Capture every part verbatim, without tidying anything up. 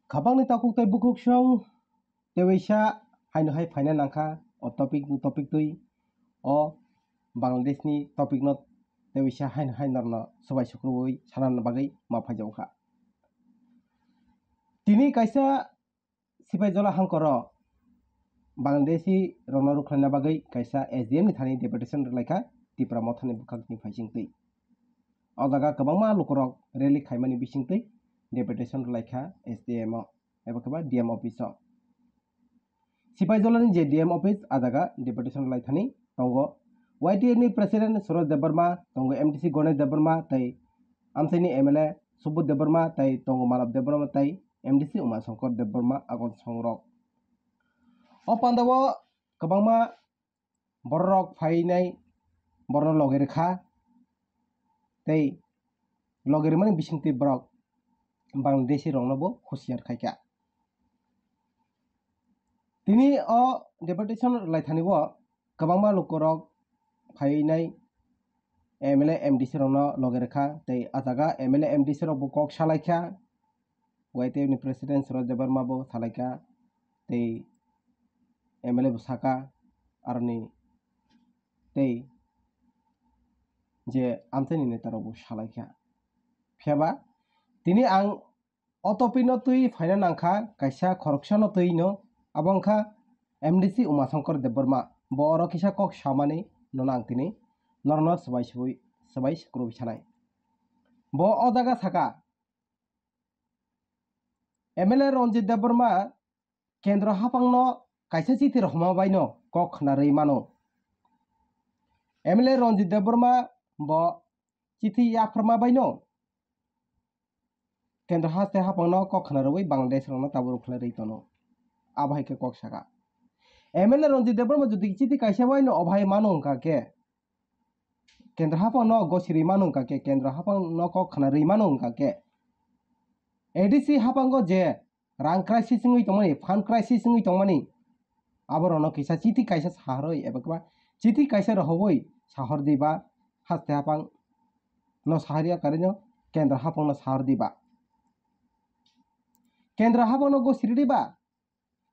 Khapangni takhuk tei bukhuk song tewaisa haino hai phaina nangkha o topic ni topic twi o Bangladesh ni topic no tewaisa haino hai norno swbai sukrubwi sanani bagwi ma phaijago kha. Tini kaisa sipai jola hangkoro Bangladeshi rokno rwkhlaina bagwi kaisa S D M ni thani deputation rwlaikha Tipra Mothani bwkhakni phaisingtwi. O jaga kwbangma lukurok rally khaimani bisingtwi deputation rwlaikha S D M o eba khe ba D M office o. Sipai jolani je D M office a jaga deputation rwlaithani tongo Y T F ni president Suraj Debbarma, tongo M D C Ganesh Debbarma tei amchaini M L A Subodh Debbarma tei tongo Malab Debbarma tei M D C Uma Shankar Debbarma agon songrok. O pandao kwbangma bororok phainai borokno loge rwkha tei loge rwmani bisingtwi borok Bangladeshi rokno bo husiar khaikha. Tini o deputation rwlaithani o kwbangma lukurok phainai M L A M D C rokno loge rwkha tei a jaga M L A M D C rok bo kok salaikha. Y T F ni president Suraj Debbarma bo salaikha tei M L A bo saka aroni tei je amchaini neta rok bo salaikha. Phiyaba tini ang o topic no twi phaina nangkha kaisa khoroksa no twi no abo wngkha M D C Uma Shankar Debbarma. Bo oro kisa kok samani nono ang tini norno swbai swbai swbai swkrubwi sanai. Bo o jaga saka M L A Ranjit Debbarma kendro haphangno kaisa chithi rohorma baino kok khna rwi mano. M L A Ranjit Debbarma bo chithi yapharma baino kendro haste haphangno kok khna rwui Bangladesh rokno tabuk rwkhlai rwi tono. Abo hai khe kok saka. M L A Ranjit Debbarma jodi chithi kaisa baino obo hai mano wngkha khe, kendro haphangno gosiri mano wngkha khe, kendro haphangno kok khna rwi mano wngkha khe, A D C haphango je rang crisis wngwi tongmani, fund crisis wngwi tongmani, aborokno kisa chithi kaisa sahorwi eba khe ba chithi kaisa rohorwi sahor diba haste haphang no sahorya karino kendro haphangno sahor diba. Kendro haphangno gosiri diba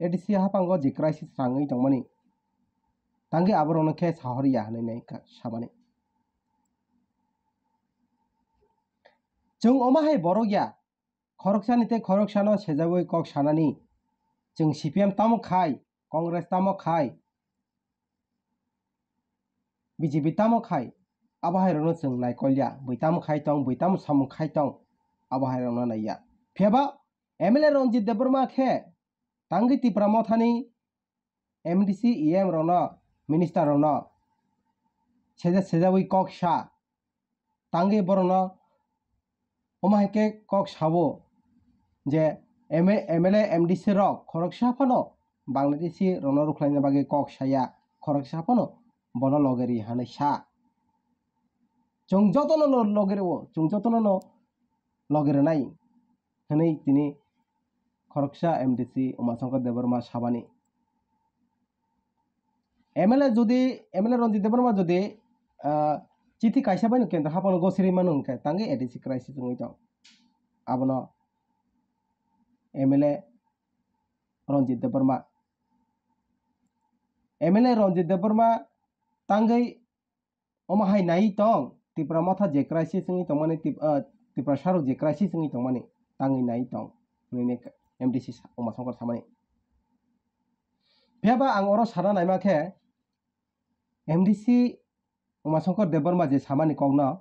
A D C haphango je crisis rang wngwi tongmani, tangwi aborokno khe sahorya hwnwi nai ka-, samani. Chwng omo hai borok ya, khoroksani tei khoroksano sejagwi kok sanani. Chwng C P M tamo khai, Congress tamo khai, B J P tamo khai, abo hai rokno chwng naikolya, bui tamo khai tong, bui tamo samung khai tong, abo hai rokno naiya. Phiyaba M L A Ranjit Debbarma khe tangwi Tipra Mothani M D C, E M rokno, minister rokno seja sejawi kok sa, tangwi borokno omo hai khe kok sao je M L A, M D C rok khoroksa phano Bangladeshi rokno rwkhlaina bagwi kok saya, khoroksa phano bono loge ri hwnwi sa. Chwng jotono no loge rwo, chwng jotono no loge rwnai hwnwi tini khoroksa M D C Uma Shankar Debbarma sabani. M L A jodi, M L A Ranjit Debbarma jodi, ah, chithi kaisa bai no kendro haphangno gosiri mano hwnkhe tangwi A D C crisis wngwi tong. Abono M L A Ranjit Debbarma, M L A Ranjit Debbarma tangwi omo hai nai tong, Tipra Motha je crisis wngwi tongmani, Tip-, ah, Tiprasa rok je crisis wngwi tongmani, tangwi nai tong, hwnwi M D C sa-, Uma Shankar samani. Phiyaba ang oro sana naima khe, M D C Uma Shankar Debbarma je samani kokno,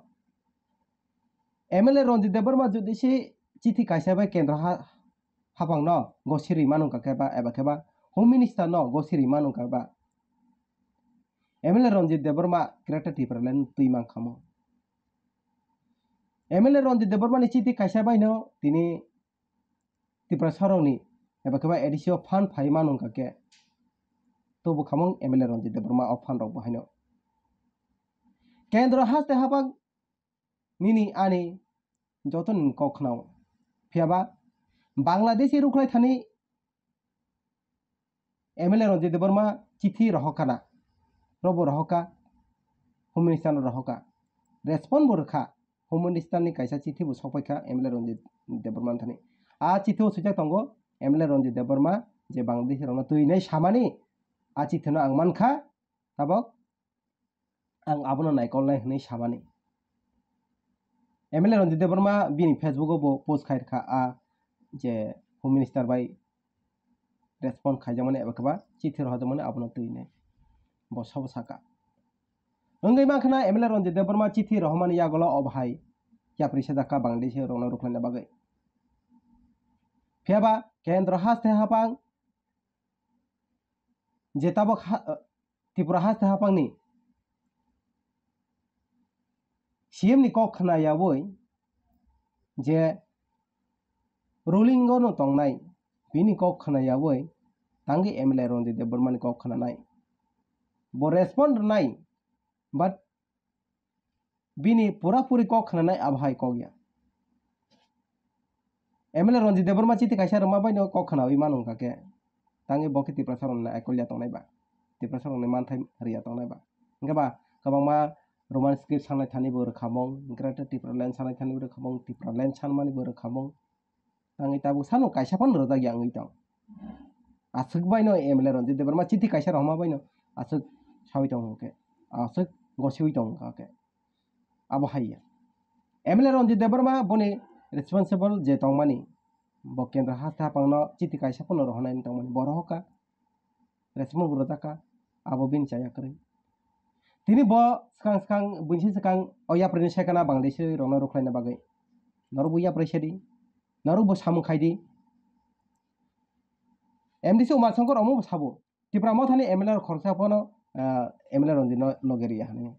M L A Ranjit Debbarma jodi se chithi kaisa bai kendro ha-, haphangno gosiri mano wngkha khe ba, eba khe ba Home Minister no gosiri mano wngkha ba, M L A Ranjit Debbarma Greater Tipraland twi mankha mo. M L A Ranjit Debbarma ni chithi kaisa bai no tini Tiprasa rokni eba khe ba A D C o fund phai mano wngkha khe, to bwkhamung M L A Ranjit Debbarma o fund rok bo haino. Kendro haste haphang nini ani joto ni kok khnao. Phiyaba Bangladeshi rwkhlai thani M L A Ranjit Debbarma chithi rohor kha na, robo rohor kha, Home Minister no rohor kha. Respond bo rwkha, Home Minister ni kaisa chithi bo sokpai kha M L A Ranjit Debbarma thani. A chithi o swijak tongo, M L A Ranjit Debbarma je Bangladeshi rokno twi nai samani, a chithino ang mankha, tabok ang abono naikolnai hwnwi samani. M L A Ranjit Debbarma bini Facebook o bo post khai rwkha, a je Home Minister bai respond khaijakmani eba khe ba chithi rohorjakmani abono twi nai. Bo sabo saka. Wngwi mankha na M L A Ranjit Debbarma chithi rohormani yagulo o bahai yapri sajak kha Bangladeshi rokno rwkhlaina bagwi. Phiya ba kendro haste haphang je tabok ha-, Tripura haste haphangni C M ni kok khna yaui je ruling o no tongnai bini kok khna yaui tangwi M L A Ranjit Debbarma ni kok khna nai. Bo respond rwnai, but bini pura puri kok khna nai abo hai kok ya. M L A Ranjit Debbarma chithi kaisa rwma bai no kok khnaui mano wngkha khe. Tangwi bo khe Tiprasa rokni naikolya tongnai ba. Tiprasa rokni manthai rwya tongnai ba. Hwnkhe ba kwbangma Roman script sanai thani bo rwkhamung, Greater Tipraland sanai thani bo rwkhamung, Tipraland sanmani bo rwkhamung. Tangwi tabuk sano kaisa phano rwjak ya wngwi tong. Aswk bai no M L A Ranjit Debbarma chithi kaisa rohorma bai no aswk saui tong hwnkhe. Aswk gosiui tong wngkha khe. Abo hai ya. M L A Ranjit Debbarma boni responsible je tongmani, bo kendro haste haphangno chithi kaisa phano rohornai tongmani, bo rohorkha, responsible rwjakha, abo bini chaya kwrwi. Tini bo swkang swkang, buini swkang o yapri ni sekana Bangladeshi rokno rwkhlaina bagwi. Norok bo yapri sedi, norok bo samung khaidi. M D C Uma Shankar omo bo sabo. Tipra Mothani M L A rok khoroksa phano, ah, M L A Ranjit no loge riya hwnwi.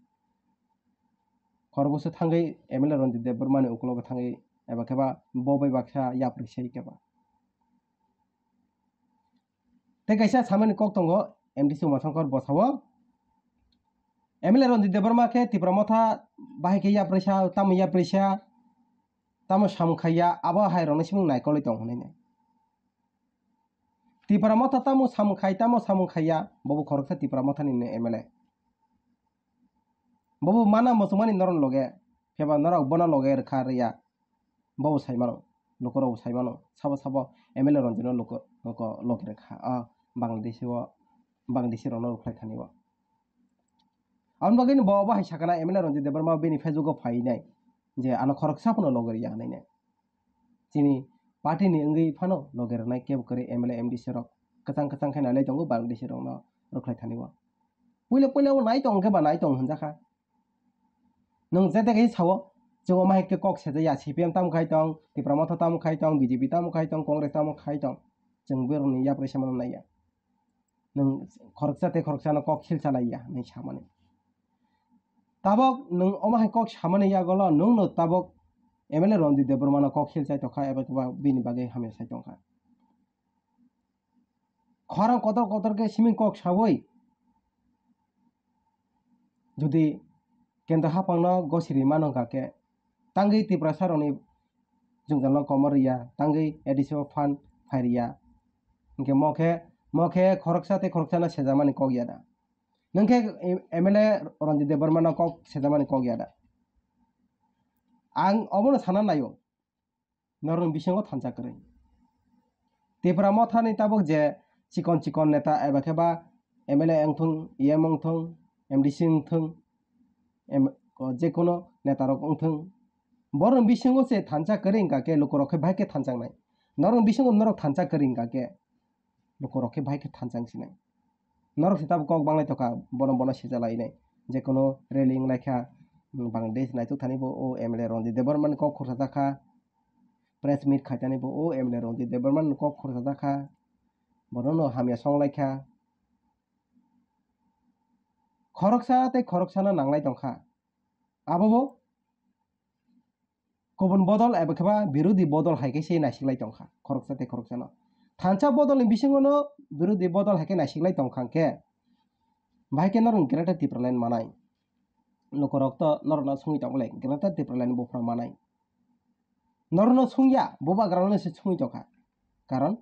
Khoroksa thangwi M L A Ranjit Debbarmani ukulogo thangwi eba khe ba bo bai baksa yapri sai khe ba. Tei kaisa samani kok tongo M D C Uma Shankar bosao. M L A Ranjit Debbarma khe Tipra Motha bahai khe yaprisa, tamo yaprisa, tamo samung khaiya, abo hai rokni simung naikolwi tong hwnwi. Tipra Motha tamo samung khai, tamo samung khaiya, bobo khoroksa Tipra Mothani M L A. Bobo mana muchungmani norok loge, pheba norok bono loge rwkha rwya. Bobo sai mano, lukurok bo sai mano, sabo sabo M L A Ranjit no luku, luku loge rwkha, ah, Bangladeshi o, Bangladeshi rokno rwkhlai thani o. Aboni bagwi bo, bo hai sakha na M L A Ranjit Debbarma bini Facebook o phainai je ano khoroksa phano loge rwya hwnwi nai. Chini party ni wngwi phano loge rwnai kebo kwrwi M L A M D C rok kwchang kwchang khe nailai tongo Bangladeshi rokno rwkhlai thani o. Puila puila o nai tong khe ba nai tong hwnjakha. Nwng jete khe sao, chwng omo hai khe kok sejaya, C P M tamo khai tong, Tipra Motha tamo khai tong, B J P tamo khai tong, Congress tamo khai tong. Chwng borokni yaprwi se mano naiya. Nwng khoroksa tei khoroksano kok khilsa laiya hwnwi samani. Tabok nwng omo hai kok samani yagolo nwngno tabok M L A Ranjit Debbarmano kok khilsai tongkha eba khe ba bini bagwi hamya sai tongkha. Khorang kotor kotor khe siming kok saui jodi kendro haphangno gosiri mano wngkha khe, tangwi Tiprasa rokni jwngjal no komor rwya, tangwi A D C o fund phai rwya. Hinkhe mo khe, mo khe khoroksa tei khoroksano sejamani kok ya da? Nwng khe M L A Ranjit Debbarmano kok sejamani kok ya da? Ang obono sana naio. Norokni bisingo thansa kwrwi. Tipra Mothani tabuk je chikon chikon neta eba khe ba M L A wngthung, E M wngthung, M D C wngthung, em, o, jekono netarok wngthung, borokni bisingo se thansa kwrwi wngkha khe lukurok khe bahai khe thansa wngnai. Norokni bisingo norok thansa kwrwi wngkha khe lukurok khe bahai khe thansa wngsinai. Norok se tabuk kok banglai tongkha, bono bono sejalainai. Jekono rally wnglaikha, mm, Bangladesh naituk thani bo o M L A Ranjit Debbarmani kok khorsa jakha, press meet khaitani bo o M L A Ranjit Debbarmani kok khorsa jakha, bono no hamya songlaikha. Khoroksa tei khoroksano nanglai tongkha. Abobo kubun bodol eba khe ba birodhi bodol hai khe se naisiklai tongkha khoroksa tei khoroksano. Thansa bodolni bisingono birodhi bodol hai khe naisiklai tongkha hwnkhe, bahai khe norokni Greater Tipraland manai. Lukurok to norokno songwi tongbolai Greater Tipraland buphuru manai. Norokno songya, bubagrano se songwi tongkha. Karon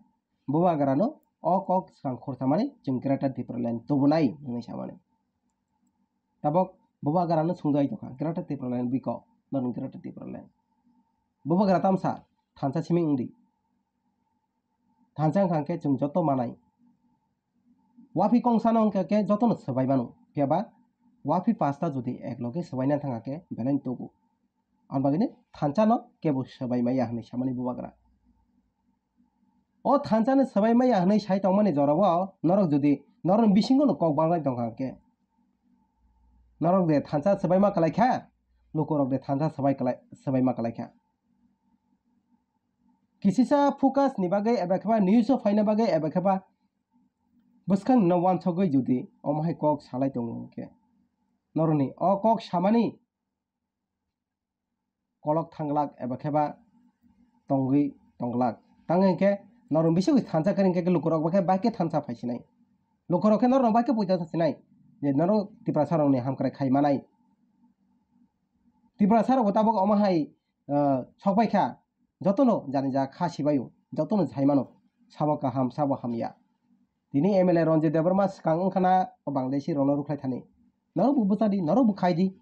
bubagrano o kok swkang khorsa mani chwng Greater Tipraland tubunai hwnwi samani. Tabok bubagrano swngjagwi tongkha, Greater Tipraland biko, norokni Greater Tipraland. Bubagra tamsa, thansa simi wngdi. thansa wngkha khe chwng joto manai. Wapi kongsano wngkha khe jotono swbai mano, phiya ba wapi pasta jodi ekloge swbaina thangkha khe belai tubu. Ang bagwino thansano kebo swbai maya hwnwi samani bubagra. O thansano swbai maya hwnwi sai tongmani jorao norok jodi norokni bisingo no kok banglai tongkha khe, norok de thansa swbai ma kwlai kha, lukurok de thansa swbai kwlai, swbai ma kwlai kha. Kisisa focus ni bagwi eba khe ba news o phaina bagwi eba khe ba bwskang no wansogwi jodi omo hai kok salai tongo hwnkhe, norokni o kok samani kolok thanglak eba khe ba tongwi tonglak. Tang hwnkhe norok bisingwi thansa kwrwi hwnkhe lukurok ba khe bai khe thansa phaisinai. Lukurok khe norok bai khe poito sasinai je norok Tiprasa rokni hamkrai khai manai. Tiprasa rok bo tabuk omo hai, ah, sok pai kha, jotono jani ja kha sibaio, jotono sai mano, sabo kaham, sabo hamya. Tini M L A Ranjit Debbarma swkang wngkha na o Bangladeshi rokno rwkhlai thani. Norok bo bwchadi, norok bo khaidi.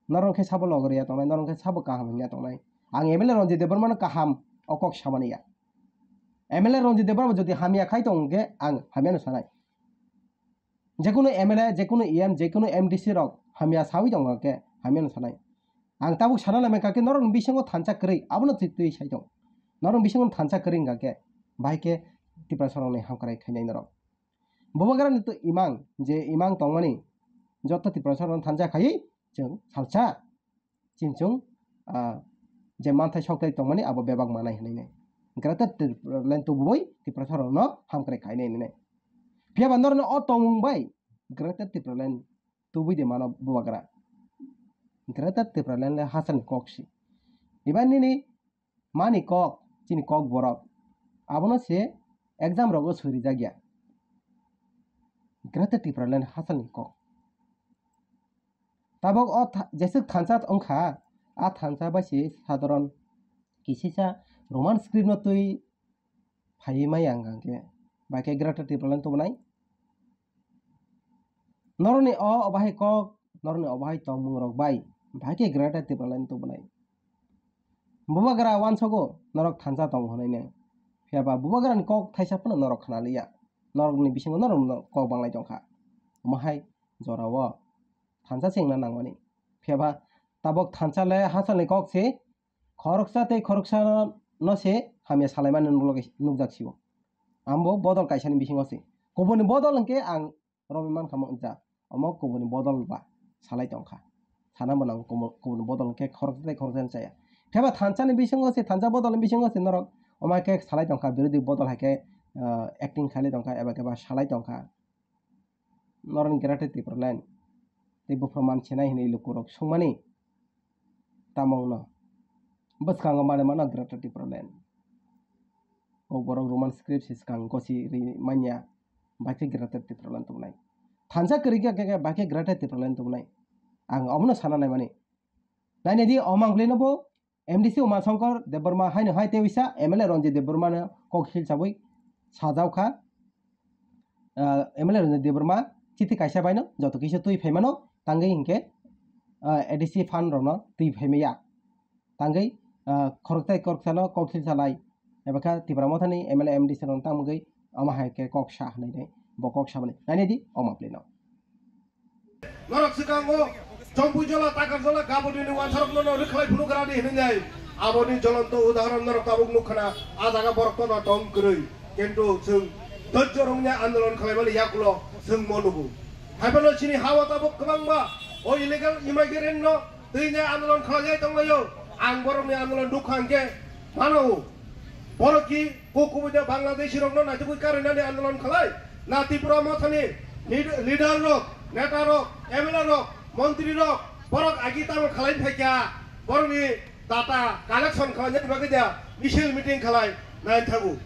Norok khe sabo logor ya tongnai, norok khe sabo kaham wngya tongnai. Ang M L A Ranjit Debbarmano kaham o kok samani ya. M L A Ranjit Debbarma jodi hamya khai tong hwnkhe ang hamyano sanai. Jekunu M L A, jekunu E M, jekunu M D C rok hamya sawi tong hwnkhe hamyano sanai. Ang tabuk sana nai mankha khe norokni bisingo thansa kwrwi, abono twi twi sai tong. Norokni bisingo thansa kwrwi wngkha khe, bahai khe Tiprasa rokni hamkrai khainai norok. Bubagrani to imang, je imang tongmani, joto Tiprasa rokno thansa khaiwi chwng salsa, chini chwng, ah, je manthai sokthai tongmani abo bebak manai hinwi nai. Greater Tipraland tubui Tiprasa rokno hamkrai khainai hinwi nai. Phiya ba norokno o tongmung bai Greater Tipraland tubui de mano bubagra. Greater Tipraland le hachal ni kok si. Eba nini mani kok, chini kok borok. Abono se exam rogo swi rijak ya. Greater Tipraland hachal ni kok. Tabok o tha-, jeswk thansa wngkha, a thansa bai se sadharon kisisa Roman script no twi phaiwi maya wngkha hwnkhe, bai khe Greater Tipraland tubunai. Norokni o, o bahai kok, norokni o bahai tongmung rok bai, bai khe Greater Tipraland tubunai. Bubagra wansogo norok thansa tongo hwnwi nai. Phiya ba bubagrani kok thaisa phano norok khna liya. Norokni bisingo norok kok banglai tongkha. Omo hai jorao thansa se wngna nangmani. Phiya ba tabok thansa le hachalni kok se khoroksa tei khoroksa no se hamya salaimani nukjak sio. Ambo bodol kaisani bisingo se. Kubuni bodol hwnkhe ang romwi mankha mo ja. Omo kubuni bodol ba salai tongkha. Sana bo nang kumu-, kubuni bodol hwnkhe khoroksa tei khoroksa chaya. Phiya ba thansa ni bisingo se, thansa bodol ni bisingo se norok omo hai khe salai tongkha, birodhi bodol hai khe, ah, acting khailai tongkha eba khe ba salai tongkha. Norokni Greater Tipraland tei buphuru mansinai hinwi lukurok swngmani. Tamo wngno bwskango manwi mano Greater Tipraland. Kokborok Roman script se swkang gosi ri manya, bai khe Greater Tipraland tubunai. Thansa kwrwi khe, khe, khe bai khe Greater Tipraland tubunai. Ang omono sana naimani. Nainai di, o mangpli no bo M D C Uma Shankar Debbarma haino hai tei wisa M L A Ranjit Debbarma no kok silsabwi sajak kha. Ah, M L A Ranjit Debbarma chithi kaisa baino joto kisa twi phaimano tangwi hinkhe, ah, A D C fund rokno twi phaimaya. Tangwi, ah, khoroktai khoroksano kok silsalai. Eba kha Tipra Mothani M L A M D C rokno tangmungwi omo hai khe kok sa hwnwi bo kok samani. Nainai di, o mangpli no. Norok swkango Chompuijola, Takarjola, Gabodini wansarokno no rwkhlai phunuk radi hinwi nai. Aboni jolonto udahoron norok tabuk nukha na, a jaga borok tono tong kwrwi. Kintu chwng dojjo rwngya andolon khlaimani yakulo chwng mo nugo. Haiphano chini ha-o tabuk kwbangma o illegal immigrant no twi nai andolon khlaijai tonglaio. Ang borokni andolon nukha hwnkhe mano. Borok ki kok kubui de Bangladeshi rokno naitugwi karwi nani andolon khlai? Na Tripura Mothani lead-, leader rok, neta rok, M L A rok, montri rok, borok agi tamo khlai phaikha, borokni data collection khlainani bagwi de misil meeting khlai nai thago.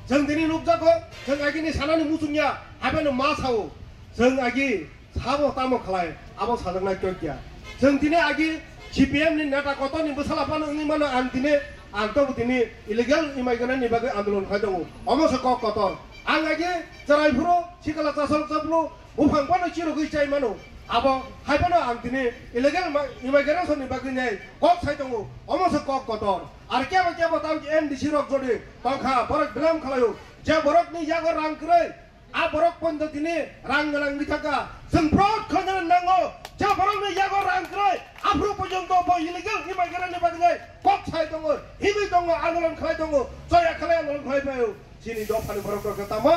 Chwng tini nukjago, chwng agini sanani muchungya, hapheno ma sao, chwng agi Sabo tamo khlai, abo sajaknai kok ya. Chwng tini agi C P M ni neta kotor ni bwsala phano wngwi mano ang tini, ang tobo tini illegal immigrant ni bagwi andolon khai tongo. Omo se kok kotor. Ang agi chwrai phuru sikla chasal chaplu buphang phano chirogwi chai mano. Abo hai phano ang tini illegal ma-, immigration ni bagwi nai kok sai tongo. Omo se kok kotor. Ar kebo kebo tamo M D C rok jodi tongkha borok belai khlaio. Je borokni yago rang kwrwi, a borok poito tini rang gwnang wngwi thangkha. Chwng proud khainani nango, je borokni yago rang kwrwi, aphuru porjonto bo illegal immigrant ni bagwi kok sai tongo, himwi tongo, andolon khlai tongo, choya khlai andolon khlai phaio. Chini dophani borok rok khe tamo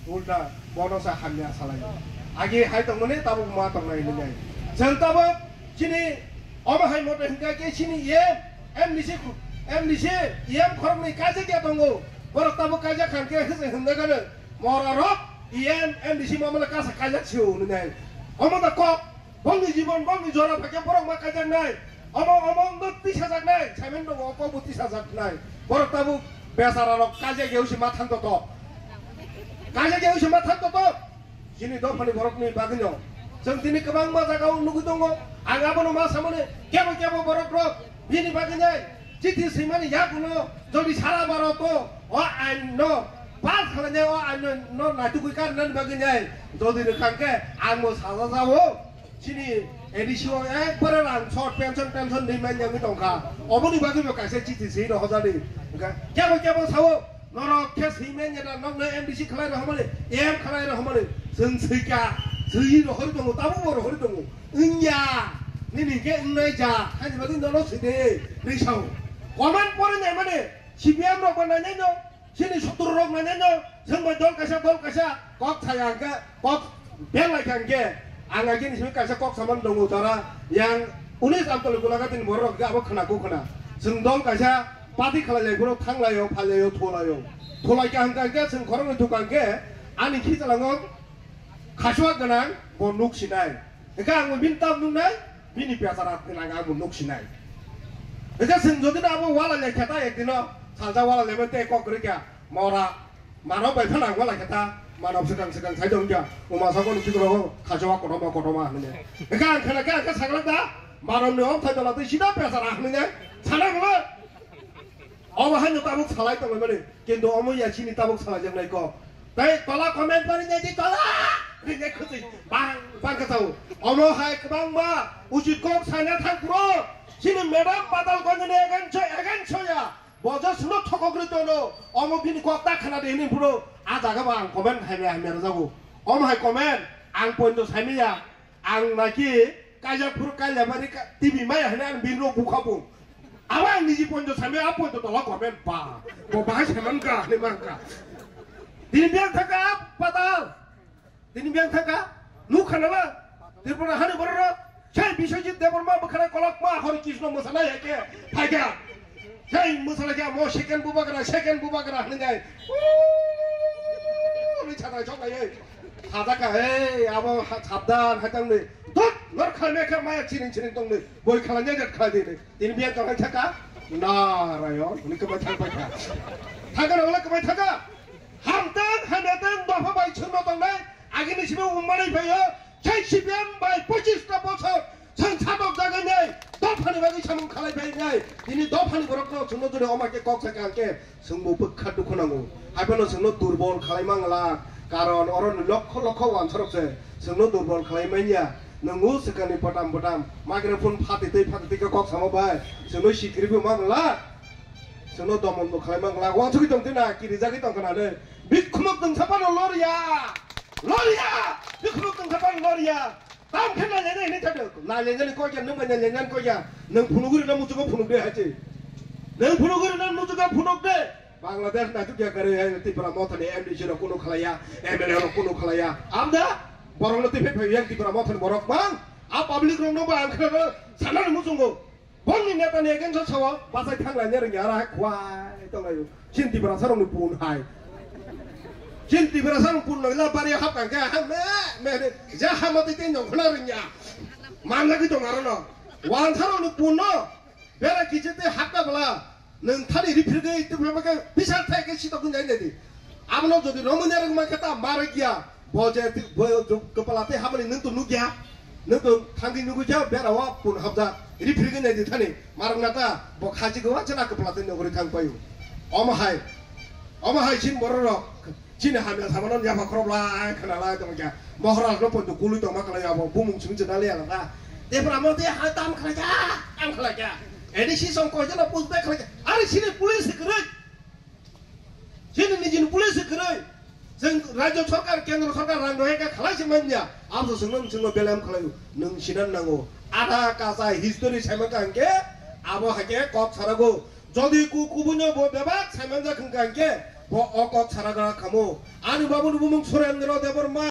ulta bono sa hamya salai. Agi hai tongmani tabuk ma tongnai hinwi. Chwng tabuk chini omo hai mote hwnkha khe chini E M, M D C, M D C, E M khoroknwi kaijak ya tongo. Borok tabuk kaijak khan khe hwnwi hwnwi gano mora rok E M, M D C mamala kasa kaijak sio hinwi. Omo da kok Bongni jibon, bongni jora phaikhe borok ma kaijaknai. Omo, omo wngno tisajaknai. Saimano tongo, o kokbo tisajaknai. Borok tabuk besararok kaijak ya wngse ma thang toto. Kaijak ya wngse ma thang toto. Chini dophani borokni bagwino. Chwng tini kwbangma jagao nugwi tongo. Ang abono ma samani, kebo kebo borok rok bini bagwinai. Chithi swimani yagulo jodi sara Bharoto o ain no pass khlainai, o ain no, no naitugwi karnani bagwinai jodi rwkha khe ang bo sajajao. Chini A D C o ekbare rang short, pension, pension ri man yangwi tongkha. Oboni bagwi bo kaisa chithi swi rohorjani. Hwnkhe kebo kebo sao, norok khe swi man ya da, nokno M D C khlai rohormani, M khlai rohormani. Chwng swika, swi rohorwi tongo, tabukbo rohorwi tongo. Wngya, nini hwnkhe wngnai ja, haini bagwi nono swi de, ri sao. Comment pore naimani, C P M rok bo nainai no, chini sutro rok nainai no, chwng bai dol kaisa, dol kaisa, kok saya hwnkhe, kok bel lai kha hwnkhe, ang agini simi kaisa kok saman tongo jora, yang unis Amtoli Golaghat ni borok rok hwnkhe abo khna kuk khna. Chwng dol kaisa party khlai lai phuru thang lai o, phai lai o, thu lai o. Thu lai kha hwnkhe, hwnkhe chwng khoroknwi thu kha hwnkhe, ani khichalango khachua gwnang bo nuk sinai. Hwnkhe ang bo bini tam nuknai, bini bechara twnang ang bo nuk sinai. Hwnkhe chwng jodi no abo wala le khe ta ekdino salsa wala le tei kok kwrwi kha mora manok bai phano ang wala khe ta manok swkang swkang sai tong kha uma sokoni chikrogo khachua kotorma kotorma hwnwi. Hwnkhe ang khela khe ang khe sakla ta manok ni om thai tola tei sida bechara hwnwi ne sana bolo. Obo haino tabuk salai tonglaimani, kintu omo ya chini tabuk salaijaknai kok. Tei tola comment pori nai di tola. Rinai khutui bang bang khe tao. Omo hai kwbangma uchit kok sana thang phuru. Chini madam Patal Ganj ni against o, against o ya. Bo je chwngno thokok rwi tono. Omo bini kok ta khna di hini phuru. A jaga bo ang comment hamya hamya rwjago. Omo hai comment ang poito saimaya. Ang naki kaijak phuru kailabari ka-, T V maya hwnwi ang birno bukha bung. Abo ang niji poito sami, a poito tola comment ba. Bo bahai saiman ka, hwnwi man ka. Tini biyang thaka, Patal. Tini biyang thaka, nuk khana ba. Tripura hani borok rok. Sai Biswajit Debbarma bwkhana kolokma Hari Krishna mwsana ya khe phaikha. Sai mwsana khe mo second bubagra, second bubagra hwnwi nai. Uuu, ni chadai chok nai. Sajaka, hey, abo ha-, sabdan, hai tangni. Dot, nor khalme khe maya chiring chiring tongni. Boi khalanya jet khalai dini. Tini biyang khalai thaka. Narayon, ni kemai thang pai kha. Thaka na wala kemai thaka. Hamtang, hamyatang, dopha bai chwngno tongnai. Agini simi ummanai phaio. Sai C P M bai pochis ta bochor. Chwng satok jagai nai. Dophani bagwi samung khalai pai nai. Tini dophani borokno chwngno jodi oma khe kok sai kha khe. Chwngbo bwkha dukhu nango. Haiphano chwngno durbol khalai mangla, karon oro ni lokho lokho wansarok se chwngno durbol khalai manya. Nwngo swkangni potam potam microphone phati tei phati tei khe kok samo bai chwngno sikri bo mangla, chwngno domon bo khalai mangla. Wansugwi tong twi na kirijagwi tong khna le bikhumuk tongsa phano loriya, loriya, bikhumuk tongsa phano loriya. Tam khe nailainai hinwi thangdo. Nailainani kok ya, nwng bai nailainani kok ya. Nwng phunugwi rwna muchungo phunuk de hai se. Nwng phunugwi rwna muchungo phunuk de. Bangladesh naituk ya kwrwi hai Tipra Mothani M D C rok kunu khlaiya, M L A rok kunu khlaiya. Amda borokno twi phai phai yang Tipra Mothani borok bang. A public rokno bo ang khna sanani muchungo. Bongni neta ni against o sao bachai thang laina rwngya, ara hai khwai tong laio. Chin Tiprasa rokni pun hai. Chin Tiprasa rokni pun nangla bari hap kang khe ha me me re ja ha mati tei nong khna rwngya. Manna ki tong aro no. Wansa rokni pun no bera kiche tei hap ka bla. Nwng thani riphrigwi tubla khe bisar thai khe sitok nai nai di. Abono jodi romwi narwk mankhe ta marwk ya. Bo je ti-, bo je kwpla tei habani nwng to nukya. Nwng to thangwi nugwi khe bera o pun habjak. Riphrigwi nai di thani. Marwk na ta bo khachi gwa chana kwpla tei nugwi thang paio. Omo hai. Omo hai chin borok rok. Chini hamya samano yapha khorok lai khna lai tong kya. Maharaj no poito kului tong ma khlai abo bumung sung chana le ala ta. Te bra mo te ha tam khlai kya. Tam khlai kya. A D C song ko jana push back khlai kya. Ari chini police kwrwi. Chini nijini police se kwrwi. Chwng rajyo sarkar, kendro sarkar rang rwkhe kha khalai se manya. Abo se chwngno, chwngno belai khalai. Nwng sinan nango. Ada kacha history sai mankha hwnkhe abo hai khe kok sarago. Jodi ku kubuino bo bebak sai manjak hwnkha hwnkhe bo o kok saragra khamo. Ani babuni bumung Surendra Debbarma.